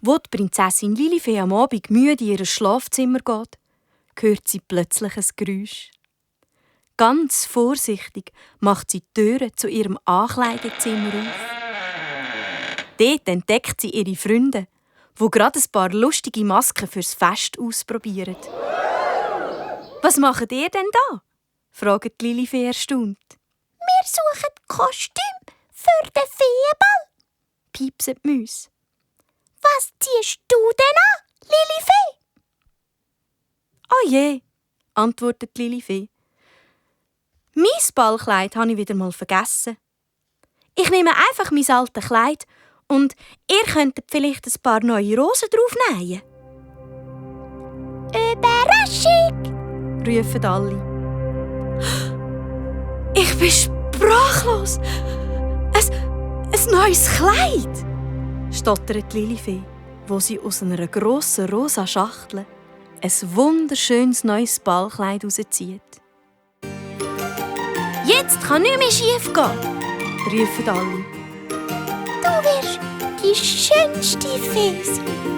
Wo die Prinzessin Lilifee am Abend müde in ihr Schlafzimmer geht, hört sie plötzlich ein Geräusch. Ganz vorsichtig macht sie die Türe zu ihrem Ankleidezimmer auf. Dort entdeckt sie ihre Freunde, die gerade ein paar lustige Masken fürs Fest ausprobieren. «Was macht ihr denn da?» fragt Lilifee erstaunt. «Wir suchen Kostüm für den Feenball», piepsen die Mäuse. «Was ziehst du denn an, Lilifee?» «Oh je», antwortet Lilifee. «Mein Ballkleid habe ich wieder mal vergessen. Ich nehme einfach mein altes Kleid und ihr könntet vielleicht ein paar neue Rosen drauf nähen.» «Überraschung!» rufen alle. «Ich bin sprachlos! Ein neues Kleid!» stottert Lilifee, wo sie aus einer grossen rosa Schachtel ein wunderschönes neues Ballkleid herauszieht. «Jetzt kann nichts mehr schief gehen!» rufen alle. «Du wirst die schönste Fee sein!»